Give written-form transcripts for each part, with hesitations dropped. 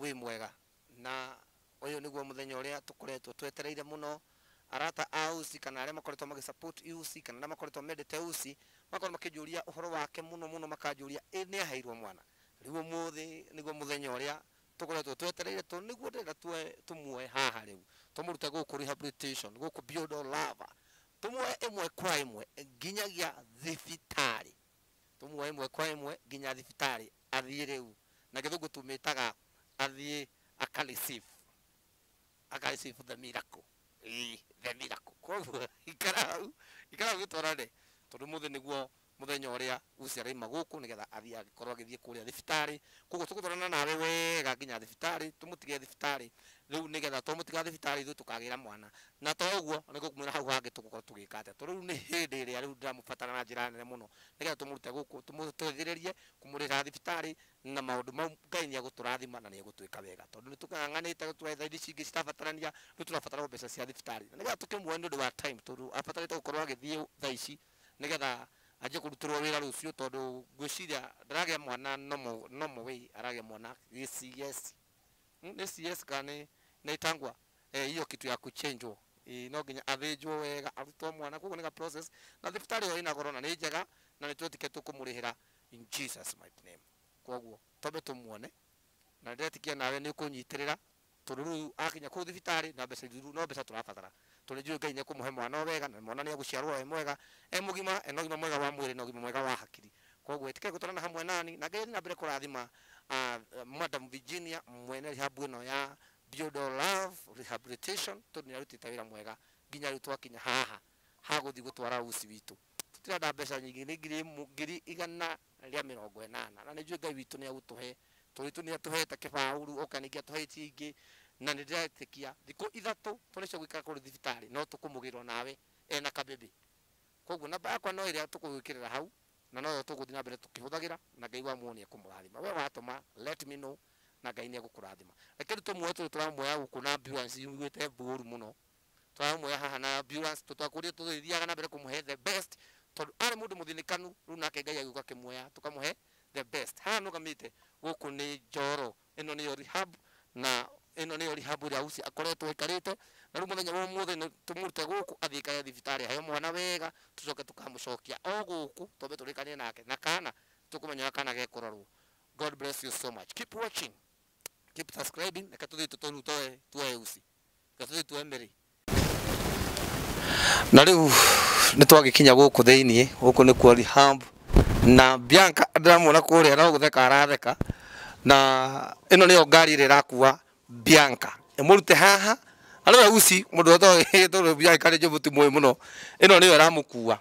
Wĩ mwega. Na ũyũ nĩguo mũthenya ũrĩa tũkoretwo twetereire mũno. Arata a Usi kana arĩa makoretwo magĩ support Usi kana arĩa makoretwo mendete Usi makorwo makĩnjũria ũhoro wake mũno mũno, makanjũria ĩ nĩ aheirwo mwana. Rĩu ũmũthĩ nĩguo mũthenya ũrĩa tũkoretwo twetereire, tondũ nĩguo ndĩrenda tũmuoe haha rĩu, tũmũrute gũkũ rehabilitation, gũkũ Beyond All Love, tũmuoe ĩmwe kwa ĩmwe nginyagia thibitarĩ, tũmuoe ĩmwe kwa ĩmwe nginya thibitarĩ athiĩ rĩu, na gĩthũngũ tũmĩtaga athiĩ aka receive, aka receive the miracle. Ĩĩ, the miracle. Koguo ikara hau, ikara hau gĩtwarane, tondũ mũthĩ nĩguo mũthenya ũrĩa Usi araima gũkũ nĩgetha athiĩ agĩkorwo agĩthiĩ kũrĩa thibitarĩ. Koguo tũgũtwarana nawe wega nginya thibitarĩ, tũmũtige thibitarĩ rĩu, nĩgetha twamũtiga thibitarĩ ithuĩ tũkagĩra mwana. Na to ũguo nĩ ngũkwĩra hau hangĩ tũgũkorwo tũgĩka atĩa, tondũ rĩu nĩ hĩndĩ ĩrĩa rĩu ndĩramũbatara na njĩra nene mũno, nĩgetha tũmũrute gũkũ, tũmũteithĩrĩrie kũmũrĩhĩra thibitarĩ na maũndũ mau. Ngai nĩ egũtũrathima na nĩ egũtwĩka wega, tondũ nĩ tũng'ang'anĩte twetha indo ici ingĩ citabatarania. Rĩu tũrabatara mbeca cia thibitarĩ na nĩgetha tũkĩmuoe nĩ ũndũ wa time, tondũ abatarĩte gũkorwo agĩthiĩ thaa ici nĩgetha anjie kũrutĩrwo wĩra rũciũ, tondũ ngwĩciria ndaragĩa mwana normal, normal way aragĩa mwana gĩ CS. Nĩ CS kana nĩ inaitangwa hiyo kitu ya kuchenjwo. No nginya athĩnjwo wega arutwo mwana, koguo nĩ ga process, na thibitarĩ ĩyo ĩna goro na nĩ njega na nĩ twetĩkia tũkũmũrĩhĩra in Jesus mighty name. Koguo twambe tũmuone, na ndĩretĩkia nawe nĩ ũkũnyitĩrĩra, tondũ rĩu akinya kũu thibitarĩ na mbeca ithuĩ no mbeca tũrabatara, tondũ njũĩ Ngai nĩ ekũmũhe mwana o wega, na mwana nĩ egũciarwo e mwega, e mũgima, ena ũgima mwega wa mwĩrĩ na ũgima mwega wa hakiri. Koguo ĩtĩkĩre gũtwarana hamwe nani, na Ngai athiĩ na mbere kũrathima Madam Virginia mwene rehab ĩno ya Beyond All Love Rehabilitation, tondũ nĩ arutĩte wĩra mwega nginya rĩu twakinya haha hagũthiĩ gũtwara Usi witũ. Tũtirenda mbeca nyingĩ, nĩ 180,000, na nĩ njũĩ Ngai witũ nĩ egũtũhe, tondũ itũ nĩ atũhete kĩbaũ, oka ningĩ atũhe ici ingĩ, na nĩ ndĩretĩkia thikũ 3 tondũ nĩcio gũikara kũrĩ thibitarĩ no tũkũmũgĩrwo nawe ena kabebe. Koguo namba yakwa no ĩrĩa tũkũgwĩkĩrĩra hau, na noyo tũgũthiĩ na mbere tũkĩhũthagĩra, na Ngai wa muoyo nĩ ekũmũrathima. We watũma let me know, na Ngai nĩ egũkũrathima. Reke rĩu tũmuoe, tũrĩ tũramuoya gũkũ na ambulance yugĩte mbũru mũno, tũramuoya haha na ambulance, tũtakũria tũgĩthiaga na mbere kũmũhe the best, tondũ arĩ mũndũ mũthĩnĩkanu. Rĩu nake Ngai agĩũka akĩmuoya, tũkamũhe the best. Haha nũgamĩte gũkũ nĩ Njoro, ĩno nĩyo rehab, na ĩno nĩyo rehab ĩrĩa Usi akoretwo aikarĩte, na rĩu mũthenya wa ũmũthĩ nĩ tũmũrute gũkũ athiĩ aikare thibitarĩ aheo mwana wega, tũcoke tũkamũcokia o gũkũ twambe tũrĩkanie nake, na kana tũkũmenya ũrĩa kana gekũrorwo. God bless you so much. Keep watching, keep subscribing. Reke tũthiĩ tũtũrute tuoe Usi, reke tũthiĩ tuoe Mary. Na rĩu nĩ twagĩkinya gũkũ thĩiniĩ, gũkũ nĩkuo rehab, na Bianca ndĩramuona kũrĩa no gũtheka aratheka, na ĩno nĩyo ngari ĩrĩa ĩrakua Bianca ĩmũrute haha. Na nĩwe Usi mũndũ ũtoĩ, tondũ Bianca nĩ njũĩ mũtimũĩ mũno. Ĩno nĩyo ĩramũkua,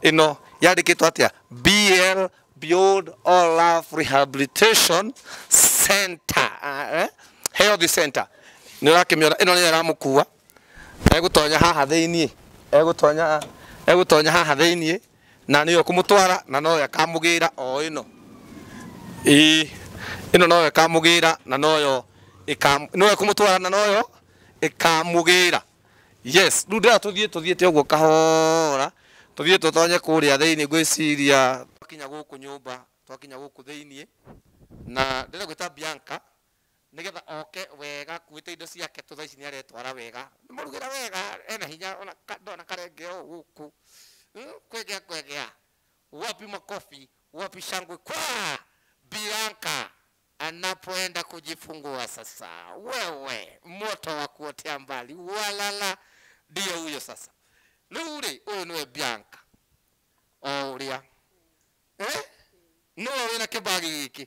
ĩno yandĩkĩtwo atĩa? BL Beyond All Love Rehabilitation Center, Health Center, nĩ ũrakĩmĩona. Ĩno nĩyo ĩramũkua, egũtonya haha thĩiniĩ, egũtonya haha thĩiniĩ, na nĩyo ĩkũmũtwara, na noyo ĩkamũgĩra o ĩno. Ĩĩ, ĩno noyo ĩkamũgĩra, na noyo noyo ĩkũmũtwara, na noyo ĩkamũgĩra. Yes, rĩu ndĩrenda tũthiĩ tũthiĩte ũguo kahora, tũthiĩ tũtonye kũrĩa thĩiniĩ. Ngwĩciria twakinya gũkũ nyũmba, twakinya gũkũ thĩiniĩ, na ndĩrenda gwĩta Bianca nĩgetha oke wega akuĩte indo ciake, tondũ thaa ici nĩ aretwara wega, nĩ mũrugĩra wega, ena hinya, ona ndona karenge o gũkũ. Kwegea kwegea. Wapi makofi, wapi shangwe kwa Bianca anapoenda kujifungua sasa. Wewe moto wa kuotea mbali, walala, ndio huyo sasa. Rĩu rĩ, ũyũ nĩwe Bianca o ũrĩa nĩwe wĩna kĩbagi gĩkĩ.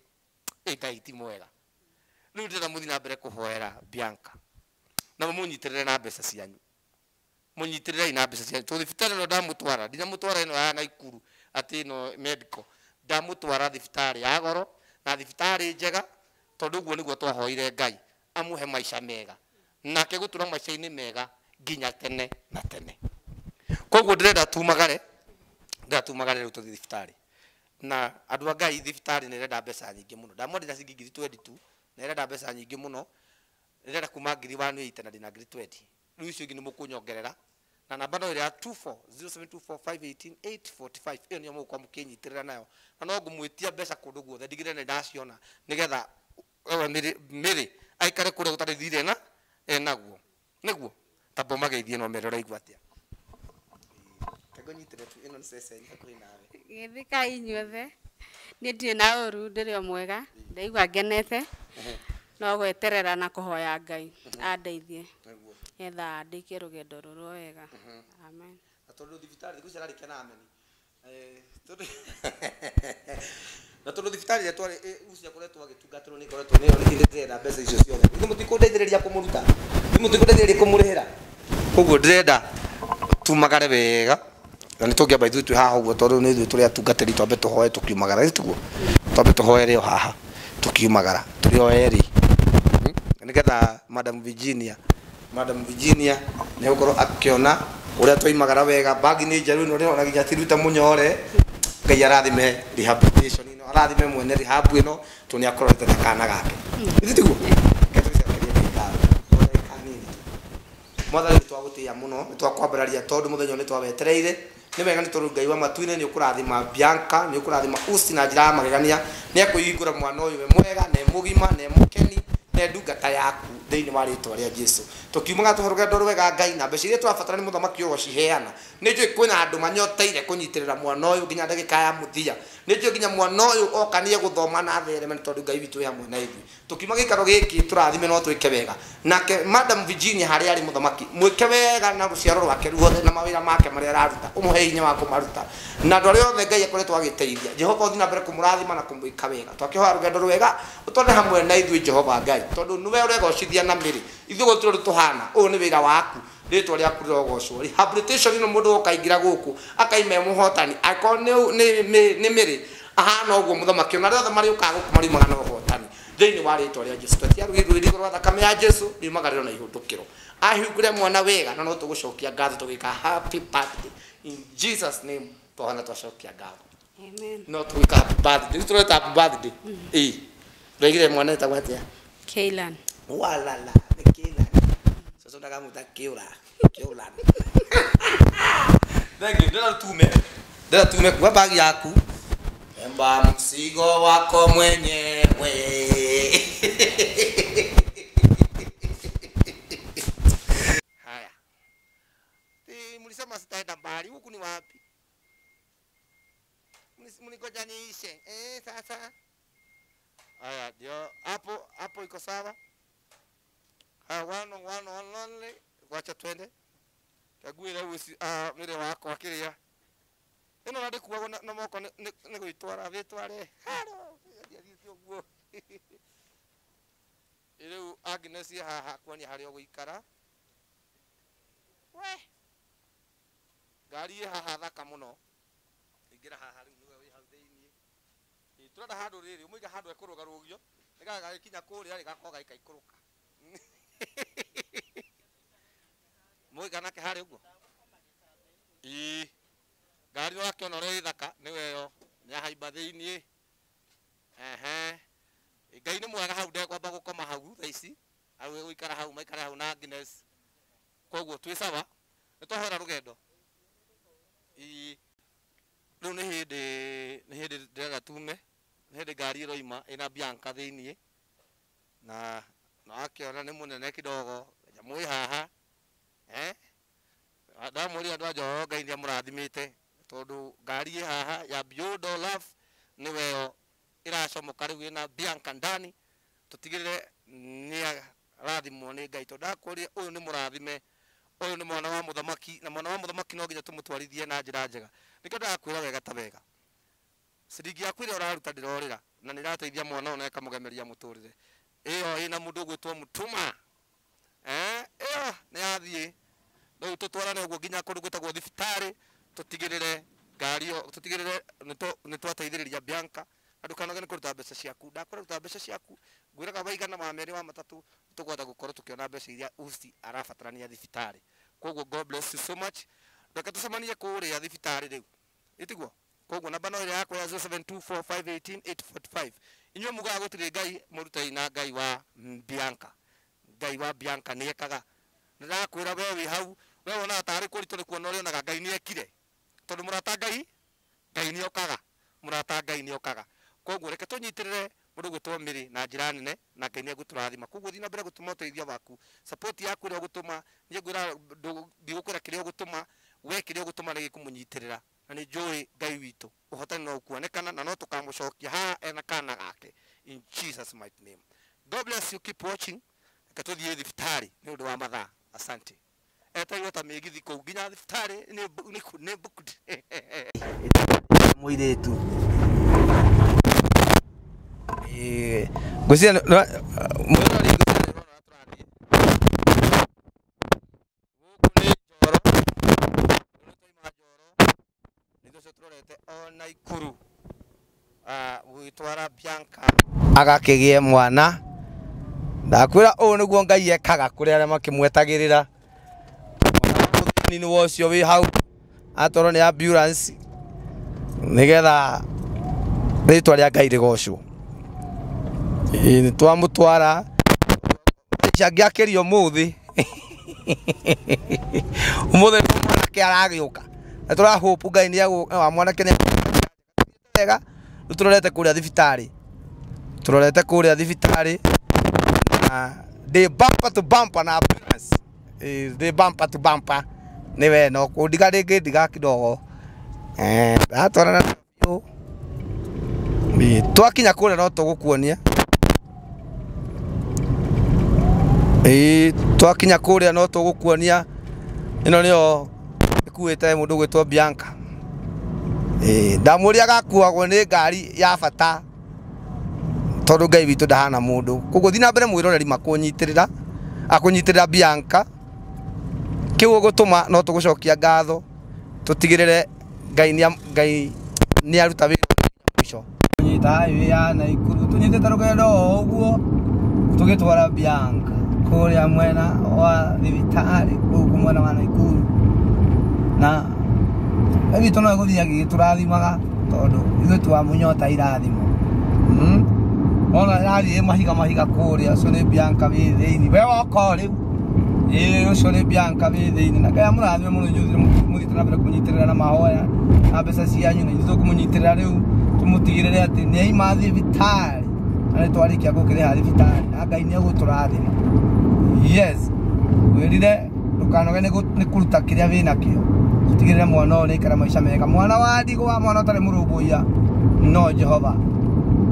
Ĩ Ngai ti mwega. Rĩu ndĩrenda mũthiĩ na mbere kũhoera Bianca na mũmũnyitĩrĩre na mbeca cianyu, mũnyitĩrĩrei na mbeca cianyu, tondũ thibitarĩ ĩno ndamũtwara, ndinamũtwara ĩno ya Naikuru atĩ ĩno medical, ndamũtwara thibitarĩ ya goro na thibitarĩ njega, tondũ ũguo nĩguo twahoire Ngai amũhe maica mega, nake gũtũra maica-inĩ mega nginya tene na tene. Koguo ndĩrenda tumagare, ndĩrenda tumagare rĩu tũthiĩ thibitarĩ. Na andũ a Ngai, thibitarĩ nĩ ĩrenda mbeca nyingĩ mũno. Ndamwendera ciringi 20,000 tu, na ĩrenda mbeca nyingĩ mũno, ĩrenda kuma 180,000, na ndĩna 20,000. Rĩu icio ingĩ nĩ mũkũnyongerera, na namba no ĩrĩa ya 24 0724 518 845, ĩyo nĩyo mũgũkorwo mũkĩnyitĩrĩra nayo, na no ngũmwĩtia mbeca kũndũ guothe ndigĩrĩre nĩ ndaciona nĩgetha ewe mĩrĩ aikare kũrĩa gũtarĩ thirĩ na enaguo nĩguo tamba mageithie no mere ũraigua atĩa. Kangonyitĩre tu ĩno nĩ ceceni hakuhĩ nawe. Gĩthika inyuothe niĩ ndirĩ na ũru, ndĩrĩ o mwega, ndaigua ngenete no gweterera na kũhoya Ngai andeithie getha ndĩkie rũgendo rũrũ wega. Amen. Na tondũ thibitarĩ thikũ ici ararĩkia na ameni. Na tondũ thibitarĩ ĩrĩa twarĩ ucio akoretwo agĩtungatĩrwo nĩ ĩkoretwo nĩyo ndĩrenda mbeca icio ciothe. Ithuĩ mũtikũndeithĩrĩria kũmũruta, ithuĩ mũtikũndeithĩrĩria kũmũrĩhĩra, koguo ndĩrenda tumagare wega na nĩ tũngĩamba ithuĩ twĩ haha ũguo tondũ nĩ ithuĩ tũrĩ atungatĩri, twambe tũhoe tũkiumagara, ĩ tiguo? Twambe tũhoere o haha tũkiumagara tũrĩ o erĩ, nĩgetha Madam Virginia nĩ egũkorwo akĩona ũrĩa twaimagara wega. Bagi nĩ njerũ ĩno ndĩrona nginya ti ruta mũnyore. Ngai arathime rehabilitation ĩno, arathime mwene rehab ĩno tondũ nĩ akororete ta kana gake. Githĩ tiguo? Reke tũgĩcokerie Ngai ngatho. O ndagĩka nini tu. Mwathani nĩ twagũtĩĩa mũno, nĩ twakwambararia tondũ mũthenya ũyũ nĩ twawetereire. Nĩ wega nĩ tondũ Ngai wa matu-inĩ nĩ ũkũrathima Bianca, nĩ ũkũrathima Usi na njĩra ya magegania, nĩ ekũhingũra mwana ũyũ we mwega, na e mũgima, na e mũkeni, na e ndungata yaku thĩinĩ wa rĩtwa rĩa Jesu. Tũkiumaga tũhe rũgendo rwega Ngai, na mbeca iria tũrabatara nĩ mũthamaki ũyũ ũciheana. Nĩ njũĩ kwĩna andũ manyoteire kũnyitĩrĩra mwana ũyũ nginya ndagĩka ya mũthia. Nĩ njũĩ nginya mwana ũyũ oka nĩ egũthoma na athereme nĩ tondũ Ngai witũ wĩ hamwe na ithuĩ. Tũkiuma gĩikaro gĩkĩ tũrathime no twĩke wega. Nake Madam Virginia harĩa arĩ mũthamaki, mwĩke wega na rũciaro rwake ruothe na mawĩra make marĩa araruta, ũmũhe hinya wa kũmaruta. Na andũ arĩa othe Ngai akoretwo agĩteithia, Jehova ũthiĩ na mbere kũmũrathima na kũmwĩka wega. Twakĩhoya rũgendo rwega, ũtware hamwe na ithuĩ Jehova Ngai, tondũ nĩwe ũregocithia na mĩrĩ. Ithuĩ gũtirĩ ũndũ tũhana, ũyũ nĩ wĩra waku, rĩtwa rĩaku rĩrogocwo. Rehabilitation ĩno mũndũ woka aingĩra gũkũ akaima e mũhotani, angĩkorwo nĩ mĩrĩ ahana ũguo mũthamaki, ona arĩa othe marĩũkaga gũkũ mariumaga na ũhotani thĩinĩ wa rĩtwa rĩa Jesu. Twetia rũgiri rwa thakame ya Jesu riumagarĩro na ihũndũkĩro. Ahingũre mwana wega na no tũgũcokia ngatho tũgĩka happy birthday in Jesus name. Twahana twacokia ngatho. Amen. No tũgĩka happy birthday. Rĩu tũreta happy birthday. Ĩĩ. Ũraigire mwana etagwo atĩa? Keilan. Walala, nĩ Keilan. Sasa ndakamuta Keula. Keulan. Thank you. Ndĩrenda tume. Ndĩrenda tume kuwa bagi yaku. Emba mzigo wako mwenyewe. Haya. Mlisema sitaenda mbali, huku ni wapi? Mlingoja niishe. Sasa. Haya, ndio hapo hapo iko sawa. Haya, one one one only. Wacha twende. Kaguire uci mwĩrĩ wakwa kĩrĩa. Ĩno na ndĩkuagwo na moko nĩ gwĩtwara wĩtware. Haro, ndiathiĩte ũguo. Rĩu Agnes haha kuonia harĩa ũgũikara. We. Ngari ĩ haha thaka mũno. Ingĩra haha rĩu nĩwe wĩ hau thĩiniĩ. Ĩ, tũrenda handũ rĩrĩ, ũmũige handũ ekũrũgarũgio, nĩgetha gagĩkinya kũrĩa rĩ, gakorwo gagĩkaikũrũka. Mũiga nake harĩa ũguo? Ĩ, ngari ũrakĩona ũrĩa ĩ thaka, nĩwe ĩyo, nĩahaimba thĩiniĩ. Ehe. Ngai nĩ mwega hau ndekwamba gũkoma hau thaa ici, hau egũikara hau, maikare hau na Agnes. Koguo twĩ sawa, nĩtwahera rũgendo. Ĩ, rĩu nĩ hĩndĩ ndĩrenda tume, nĩ hĩndĩ ngari ĩroima ĩna Bianca thĩiniĩ, na akĩona nĩ mũnene kidogo, nyamũ ĩ haha. Ndamwĩrire andũ a Njoro Ngai nĩamũrathimĩte, tondũ ngari ĩ haha ya Beyond All Love nĩwe ĩyo ĩracomoka rĩu ĩna Bianca ndani, tũtigĩrĩre nĩarathimwo nĩ Ngai, tondũ ndakũria ũyũ nĩ mũrathime, ũyũ nĩ mwana wa mũthamaki, na mwana wa mũthamaki no nginya tũmũtwarithie na njĩra njega. Nĩkĩo ndĩrakwĩra wega ta wega, ciringi yaku ĩrĩa ũraruta ndĩrorĩra, na nĩĩrateithia mwana ũyũ na ĩkamũgemeria mũtũrĩre. Ĩyo ĩna mũndũ ũgwĩtwo Mũtuma. Ĩyo nĩ yathiĩ. Rĩu tũtwarane ũguo nginya kũndũ gwĩtagwo thibitarĩ, tũtigĩrĩre ngari ĩyo, tũtigĩrĩre nĩtwateithĩrĩria Bianca. Na ndũkanoge nĩ kũruta mbeca ciaku. Ndakwĩra ruta mbeca ciaku, ngwĩraga waigana wa merĩ wa matatũ, tũkũhota gũkorwo tũkĩona mbeca iria Usi arabatarania thibitarĩ. Koguo God bless you so much. Reke tũcemanie kũrĩa thibitarĩ rĩu. Ĩtiguo? Koguo namba no ĩrĩa yakwa ya 0724518845. Inyuĩ mugaga gũtirĩ Ngai, mũrutei na Ngai wa Bianca. Ngai wa Bianca nĩekaga. Nĩndakwĩra we wĩ hau, we wonaga tarĩ kũritũ nĩ kuona ũrĩonaga Ngai nĩekire. Tondũ mũrata Ngai, Ngai nĩokaga. Mũrata Ngai nĩokaga. Koguo reke tũnyitĩrĩre Mũndũ ũgwĩtwo Mary na njĩra nene na Ngai nĩegũtũrathima. Koguo thiĩ na mbere gũtũma ũteithio waku, support yaku ĩrĩa ũgũtũma, niĩ ngwĩra ndigũkwĩra kĩrĩa ũgũtũma, we kĩrĩa ũgũtũma nĩ gĩkũmũnyitĩrĩra. Na nĩ njũĩ Ngai witũ ũhotani no ũkuonekana na no tũkamũcokia haha ena kana gake in Jesus mighty name. God bless you, keep watching. Reke tũthiĩ thibitarĩ nĩ ũndũ wa mathaa. Asante. Etereirwo ta mĩgithi kũu nginya thibitarĩ nĩ booked. Mũirĩtu. Ngwĩciria mwĩrori ngwĩciria nĩ ũrona tũrathiĩ. Gũkũ nĩ Njoro, rĩu nĩ twauma Njoro, nĩ ithuĩ tũrorete o Naikuru gũgĩtwara Bianca agakĩgĩe mwana. Ndakwĩra ũũ nĩguo Ngai ekaga kũrĩ arĩa makĩmwetagĩrĩra. Mwana wa mũthĩni nĩ ũcio wĩ hau atwarwo nĩ ambulance nĩgetha rĩtwa rĩa Ngai rĩgocwo. Nĩ twamũtwara angĩakĩria ũmũthĩ. Ũmũthĩ nĩguo mwanake aragĩũka. Na tũra hope Ngai nĩ wa mwanake nĩ wega. Rĩu tũrorete kũrĩa thibitarĩ. Tũrorete kũrĩa thibitarĩ na ndĩ bumper to bumper na ambulance. Ndĩ bumper to bumper nĩ we no kũndiga rĩngĩ ndiga kidogo. Ndatwarana biũ. Twakinya kũrĩa no tũgũkuonia. Twakinya kũrĩa no tũgũkuonia. Ĩno nĩyo ĩkuĩte mũndũ ũgwĩtwo Bianca. Ndamũria agakuagwo nĩ ngari ya bata tondũ Ngai witũ ndahana mũndũ. Koguo thiĩ na mbere mwĩroreri makũnyitĩrĩra, akũnyitĩrĩra Bianca. Kĩu ũgũtũma no tũgũcokia ngatho, tũtigĩrĩre Ngai nĩ aruta wĩra mũico. Tũnyita highway ya Naikuru, tũnyitĩte rũgendo o ũguo tũgĩtwara Bianca kũrĩa mwena wa thibitarĩ gũkũ mwena wa Naikuru. Na Ngai witũ no egũthiĩ agĩtũrathimaga tondũ ithuĩ twamũnyota irathimo. Ona ĩrathiĩ mahiga mahiga kũrĩa, ũcio nĩ Bianca wĩ thĩinĩ. We woka rĩu. Ũcio nĩ Bianca wĩ thĩinĩ. Na Ngai amũrathime mũno inyuĩ mũthiĩte na mbere kũnyitĩrĩra na mahoya na mbeca cianyu, na ithuĩ tũkũmũnyitĩrĩra rĩu tũmũtigĩrĩre atĩ nĩ aima thibitarĩ na nĩ twarĩkia gũkĩrĩha thibitarĩ na Ngai nĩ egũtũrathima. Yes, wĩrire ndũkanoge nĩ kũruta kĩrĩa wĩnakĩo. Tũtigĩrĩre mwana ũyũ nĩ aikara maica mega. Mwana wa ndigwa, mwana ũtarĩ mũrũmbũiya, no Jehova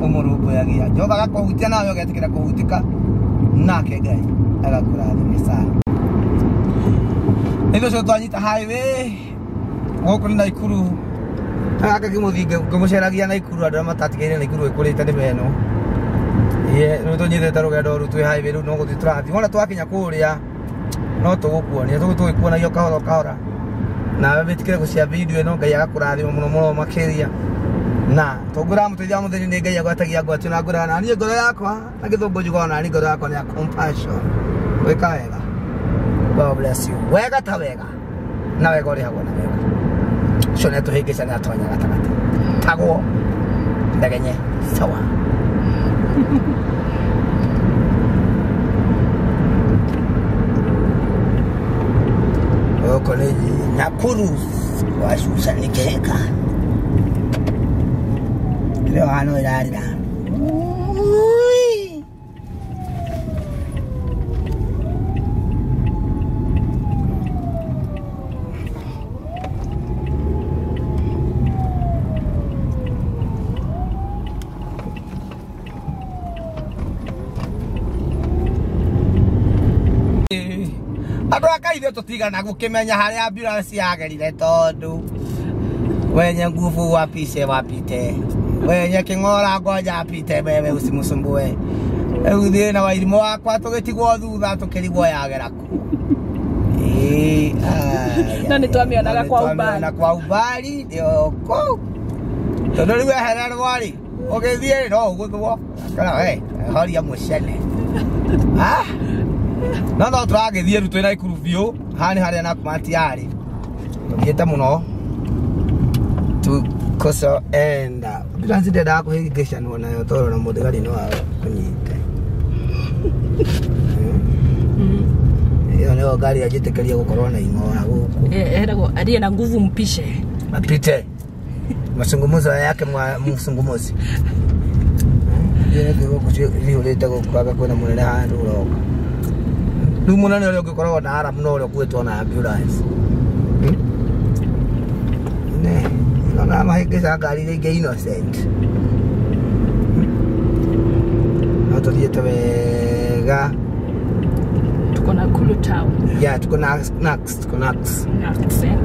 ũmũrũmbũyagia. Jehova agakũhutia nawe ũgetĩkĩra kũhutika, nake Ngai agakũrathima sana. Nĩ ũcio twanyita highway gũkũ nĩ Naikuru. Gaka kĩmũthinge ngĩmũceragia Naikuru, andũ arĩa matatigĩire Naikuru ĩkũrĩte nĩ meno. Rĩu tũnyitĩte rũgendo rũu twĩ highway rĩu no gũthiĩ tũrathiĩ. Wona twakinya kũrĩa no tũgũkuonia, tũgĩkuonagia kahora kahora. Nawe wĩtĩkĩre gũcia video ĩno, Ngai agakũrathima mũno mũno makĩria. Na tũngĩra mũteithia wa mũthĩni nĩ Ngai agwatagia ngwatio na ngũraga na niĩ ngoro yakwa na gĩthũngũ njugaga na niĩ ngoro yakwa nĩ ya compassion. Wĩka wega. God bless you. Wega ta wega. Na wega ũrĩhagwo na wega. Ũcio nĩ atũhĩngĩca nĩ atonya gatagatĩ. Tagwo ndegenye sawa. Gũkũ nĩ Nakuru kwa Susan Kĩhĩka. Rĩu hano ĩrarĩra. Andũ a Ngai ithuĩ tũtigana gũkĩmenya harĩa ambulance yagerire tondũ wenye nguvu wapishe wapite, wenye kĩng'ora ngoja apite, wewe usimusumbue. Rĩu thĩna wa irimũ wakwa tũgĩtigwo thutha tũkĩrigwo yagera kũ. No nĩ twamĩonaga kwa umbali. Kwa umbali ndio kũu. Tondũ rĩu wehererwo rĩ, ũgĩthiĩ no ũgũthwo. Kana we, horia mũcene. No no tũragĩthiĩ rĩu twĩ Naikuru biũ, haha nĩ harĩa Nakumatt yarĩ. Tũthiĩte mũno. Tukoso enda. Ambulance ndĩendaga kũhĩngĩcanwo nayo tondũ na mũthigari no akũnyite. Ĩyo nĩyo ngari yanjĩtĩkĩria gũkorwo na ing'ora gũkũ. Eragwo aliye na nguvu mpishe. Apite. Mazungumzo yake msungumuzi. Gũkũ gũkũ anga kwĩna mũnene handũ ũroka. Rĩu mũnene ũrĩa ũngĩkoragwo na alarm no ũrĩa ũkuĩtwo na ambulance. Ne, nona mahĩngĩca ngari iria ingĩ innocent. No tũthiĩte wega. Tuko Nakuru town. Yeah, tuko Nax, tuko Nax. Nax, eh?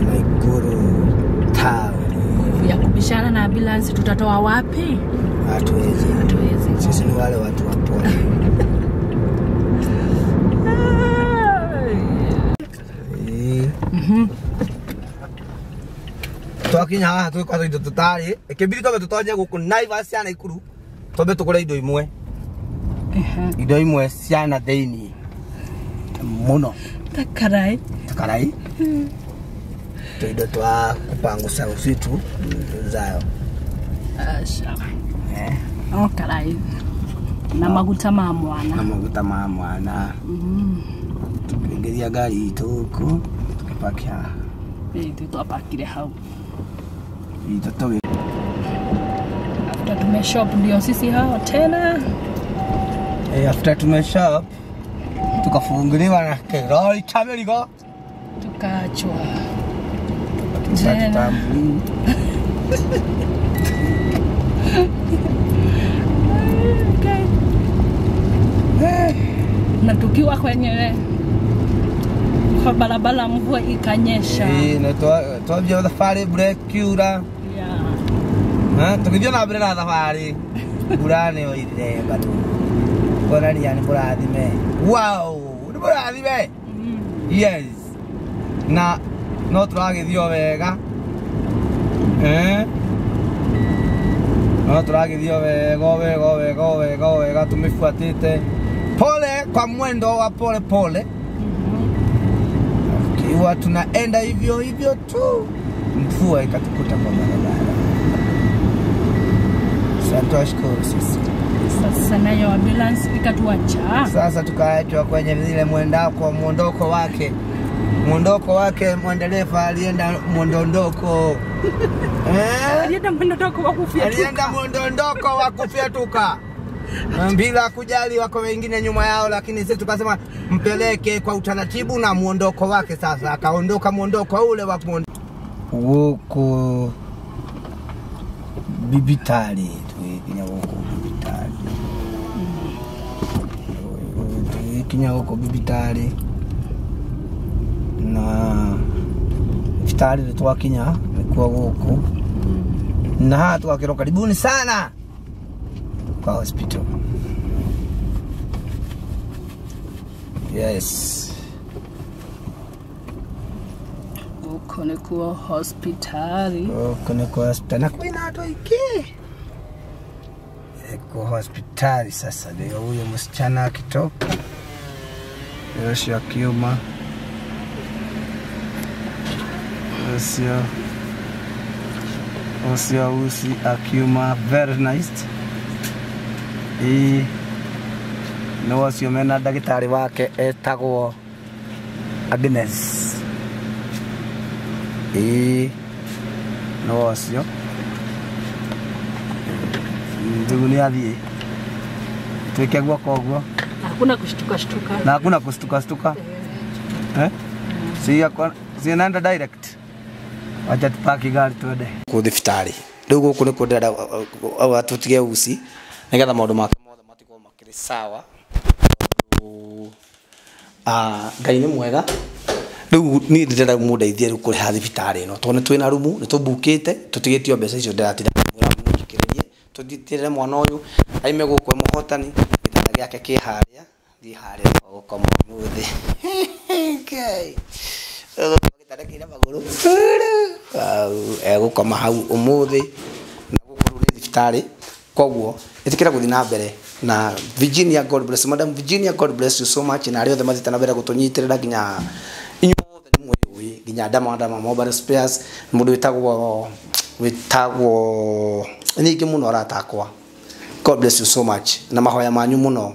Nakuru town. Nguvu ya kubishana na ambulance tutatoa wapi? Hatuwezi. Hatuwezi. Sisi ni wale watu wa pole. Twakinya haha twĩkwatha indo tũtarĩ ĩkĩmbiri twambe tũtonye gũkũ Naivas cia Naikuru twambe tũgũre indo imwe. Indo imwe cia na thĩinĩ mũno Ta karai. Ta karai. Tuindo twa kupangusa usitu zayo. Aca. No karai. Na maguta ma mwana. Na maguta ma mwana. Tukiingiria ngari itũ gũkũ tukipaki haha. Ithuĩ twapakire hau. Itũ tũgĩ After tumeshop ndio sisi hao tena. After tumeshop tukafunguliwa na kirori cha mĩrigo. Tukaachwa. Tena. Okay. Na tukiwa kwenye kwa barabara mvua ikanyesha. Na twambia thabarĩ mbura ĩkiura. Yeah. Tũgĩthiĩ na mbere na thabarĩ mbura nĩyoirire bado. Kuonania nĩ mũrathime. Wow, nĩ mũrathime. Yes. Na no tũragĩthiĩ o wega. No tũragĩthiĩ o wega o wega o wega o wega o wega tũmĩbuatĩte pole kwa mwendo wa pole pole. Kiwa tunaenda hivyo hivyo tu, mvua ikatukuta kwa barabara. Sasa tuwashukuru sisi. Sasa nayo ambulance ikatuacha. Sasa tukaachwa kwenye zile mwendako mwondoko wake. Mwondoko wake mwendereva alienda mwondondoko. Alienda mwondondoko wa kufyatuka. Alienda mwondondoko wa kufyatuka. Bila kujali wako wengine nyuma yao, lakini sisi tukasema mpeleke kwa utaratibu na mwondoko wake. Sasa akaondoka mwondoko ule wa gũkũ bibitari tũgĩkinya gũkũ bibitari. Tũgĩkinya gũkũ bibitari na thibitarĩ nĩ twakinya nĩkuo gũkũ na haha twakĩrwo karibuni sana kwa hospital. Yes. Gũkũ nĩkuo hospitali. Gũkũ nĩkuo hospitali na kwĩna andũ aingĩ. Eko hospitali sasa ndio huyo msichana akitoka. Yoshi akiuma. Ucio usi akiuma very nice. Nĩ ũcio mena ndagĩtarĩ wake etagwo Agnes. Nĩ ũcio. Ndugu nĩ athiĩ. Tuweke guoko ũguo. Hakuna kushtuka shtuka. Na hakuna kushtuka shtuka. Si naenda direct. Wacha tupaki gari tuende. Kũ thibitarĩ. Rĩu gũkũ nĩkuo ndĩrenda tũtige uci nĩgetha maũndũ make mothe matigwo makĩrĩ sawa. Ngai nĩ mwega. Rĩu niĩ ndĩrenda mũndeithie rĩu kũrĩha thibitarĩ ĩno tondũ nĩ twĩna rumu nĩ tũmbukĩte tũtigĩtio mbeca icio ndĩratinda ngĩmwĩra mũnjikĩrĩrie tũthitĩrĩre mwana ũyũ aime gũkũ e mũhotani gĩtanda gĩake kĩ harĩa thiĩ harĩa gũkoma ũmũthĩ. Ngai. Gĩtanda kĩna magũrũ egũkoma hau ũmũthĩ na gũkũ rĩu nĩ thibitarĩ koguo ĩtĩkĩra gũthiĩ na mbere na Virginia God bless Madam Virginia God bless you so much na arĩa othe mathiĩte na mbere gũtũnyitĩrĩra nginya inyuĩ othe nĩ mwĩũĩ nginya Dama Dama Mobile Spares mũndũ wĩtagwo nyingĩ mũno arata akwa. God bless you so much na mahoya manyu mũno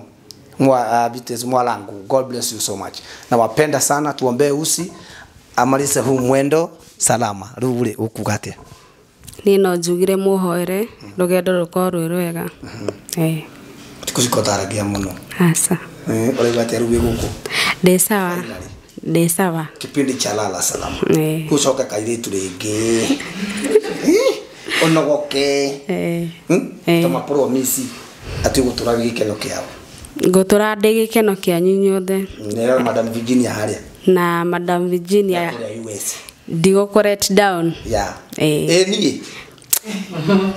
mwa Beatrice Mwalangu God bless you so much na wapenda sana tuombee usi amalize huu mwendo salama. Rĩu rĩ ũkuga atĩa? Niĩ no njugire mũhoere rũgendo rũkorwo rwĩ rwega. Tikucikotaragia mũno. Aca. Ũraigua atĩa rĩu wĩ gũkũ? Ndĩ sawa. Ndĩ sawa. Kipindi cha lala salama. Gũcoka kairĩtu rĩngĩ. Ũnogoke. Toma promise atĩ ũgũtũra wĩ gĩkeno kĩao. Ngũtũra ndĩ gĩkeno kĩanyu inyuothe. Nĩyo Madam Virginia harĩa. Na Madam Virginia. Kũrĩa US. Ndigũkũ down. Yeah. Niĩ.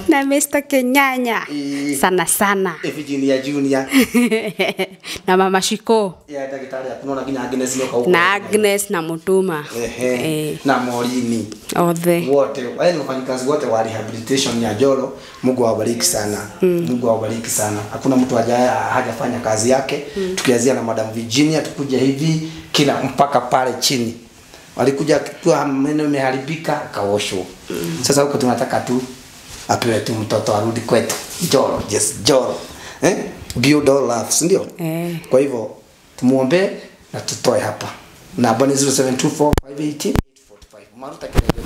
Na Mr. Kenyanya. Sana sana. Virginia Junior. Na Mama Shiko. Yeah, daktari akuona nginya Agnes nyoka huko. Na Agnes na Mutuma. Na Morini. Othe. Wote, wale ni wafanyikazi wote wa rehabilitation ya Njoro. Mungu awabariki sana. Mungu awabariki sana. Hakuna mtu hajafanya kazi yake. Tukianzia na Madam Virginia tukuja hivi kila mpaka pale chini. Walikuja kwa meno imeharibika akaoshwa. Sasa huko tunataka tu apewe tu mtoto arudi kwetu. Njoro, yes, Njoro. Build all love, si ndio? Kwa hivyo tumuombe na tutoe hapa. Na bani 0724 518 845. Maruta kile ndio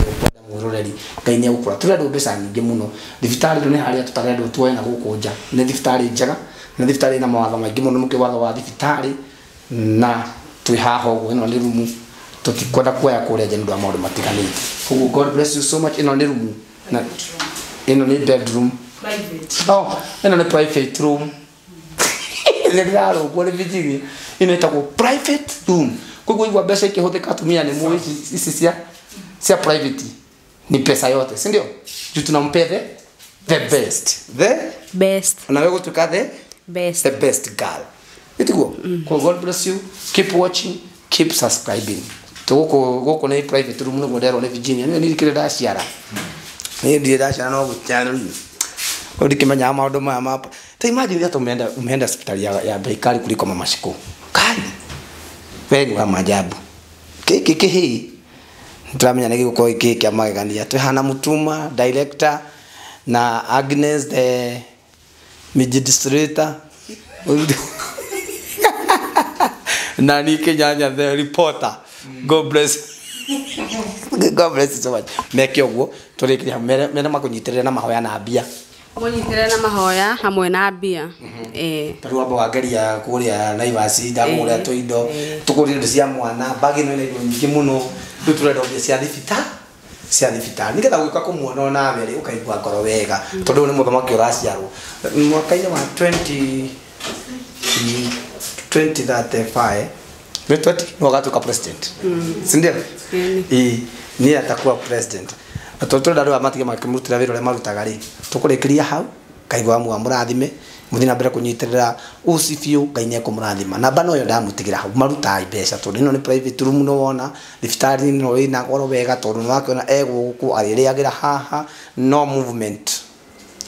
mwiroreri Ngai nĩ egũkũra. Tũrendwo mbeca nyingĩ mũno. Thibitarĩ nĩ harĩa tũtarendwo tuoe na gũkũ nja. Nĩ thibitarĩ njega, nĩ thibitarĩ ĩna mawatho maingĩ mũno, mũkĩ watho wa thibitarĩ na twĩ haha ũguo, ĩno nĩ rumu. Tũtikwenda kuoya kũrĩa nja nĩ ũndũ wa maũndũ matiganĩte. Koguo God bless you so much. Ĩno nĩ rumu na ĩno nĩ bedroom. Private. Oh, ĩno nĩ private room. Nĩ ndĩrarũngwo nĩ Virginia. Ĩno ĩtagwo private room. Koguo igua mbeca ikĩhũthĩka atumia nĩ mũĩ ici cia private ni pesa yote, si ndio? Juu tunampea the best. The best. Na wewe gutuka the best. The best girl. Nĩtiguo? Koguo God bless you. Keep watching, keep subscribing. Tũgũkũ gũkũ nĩ private room nĩguo nderwo nĩ Virginia. Niĩ ndirĩ ndaciara. Niĩ ndirĩ ndaciara no gũciara. Kwa ndikĩmenyaga maũndũ maya ma ta imagine hata umeenda hospitali ya bei kali kuliko Mama Shiko. Kali. Wewe ni wa maajabu. Kiki kihi. Ndĩramenya nĩ gĩgũkorwo gĩkĩ kĩa magegania. Twĩ hana Mutuma director na Agnes the administrator. Na ni Kenyanya the reporter. God bless. God bless you so much. Meke ũguo tũrĩkĩria mere makũnyitĩrĩre na mahoya na mbia. Mũnyitĩrĩre na mahoya hamwe na mbia. Tarĩu amba wangeria kũrĩa Naivas ndagũrĩa tũindo tũkũrĩa indo cia mwana bagi ĩno ĩna indo nyingĩ mũno rĩu tũrenda mbia cia thibitarĩ cia thibitarĩ nĩgetha gũka kũmuona onawe rĩ ũkaigua ngoro wega tondũ ũyũ nĩ mũthamaki ũraciarwo mwaka-inĩ wa 2035 20 nĩ agatuĩka president, si ndio? Niĩ atakuwa president. Na tondũ tũrenda andũ aya matige makĩmũrutĩra wĩra ũrĩa marutaga rĩ tũkũrĩkĩria hau. Ngai wa mũrathime mũthiĩ na mbere kũnyitĩrĩra uci biũ. Ngai nĩ ekũmũrathima. Namba no yo ndamũtigĩra hau marutai mbeca tondũ ĩno nĩ private room no wona thibitarĩ ĩno ĩna goro wega tondũ nĩ wakĩona egũkũ arĩrĩagĩra haha no movement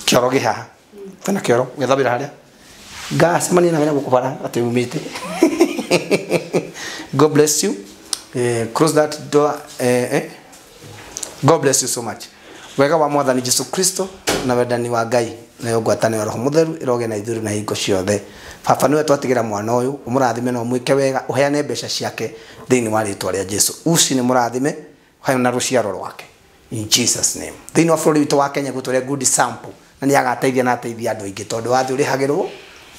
kĩoro gĩ haha kwĩna kĩoro gĩthambĩra harĩa ngacemania nawe na gũkũ bara atĩ umĩte. God bless you. Close that door. God bless you so much. Wega wa Mwathani Jesu Kristo na wendani wa Ngai nayo ngwatanĩro Roho Mũtheru ĩroge na ithuĩ na hingo ciothe. Baba nĩwe twatigĩra mwana ũyũ ũmũrathime na ũmwĩke wega ũheane mbeca ciake thĩinĩ wa rĩtwa rĩa Jesu. Uci nĩ mũrathime ũheane na rũciaro rwake in Jesus name. Thĩinĩ wa bũrũri witũ wa Kenya gũtũrĩa good sample na nĩ agateithia na ateithia andũ aingĩ tondũ wa thĩ ũrĩhagĩrwo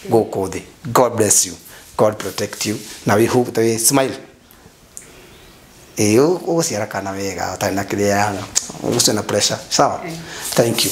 gũkũ thĩ. God bless you. God protect you. Na we hope that we smile. Ũgũciara kana wega ũtarĩ na kĩrĩa ũcio na pressure. Sawa? Thank you.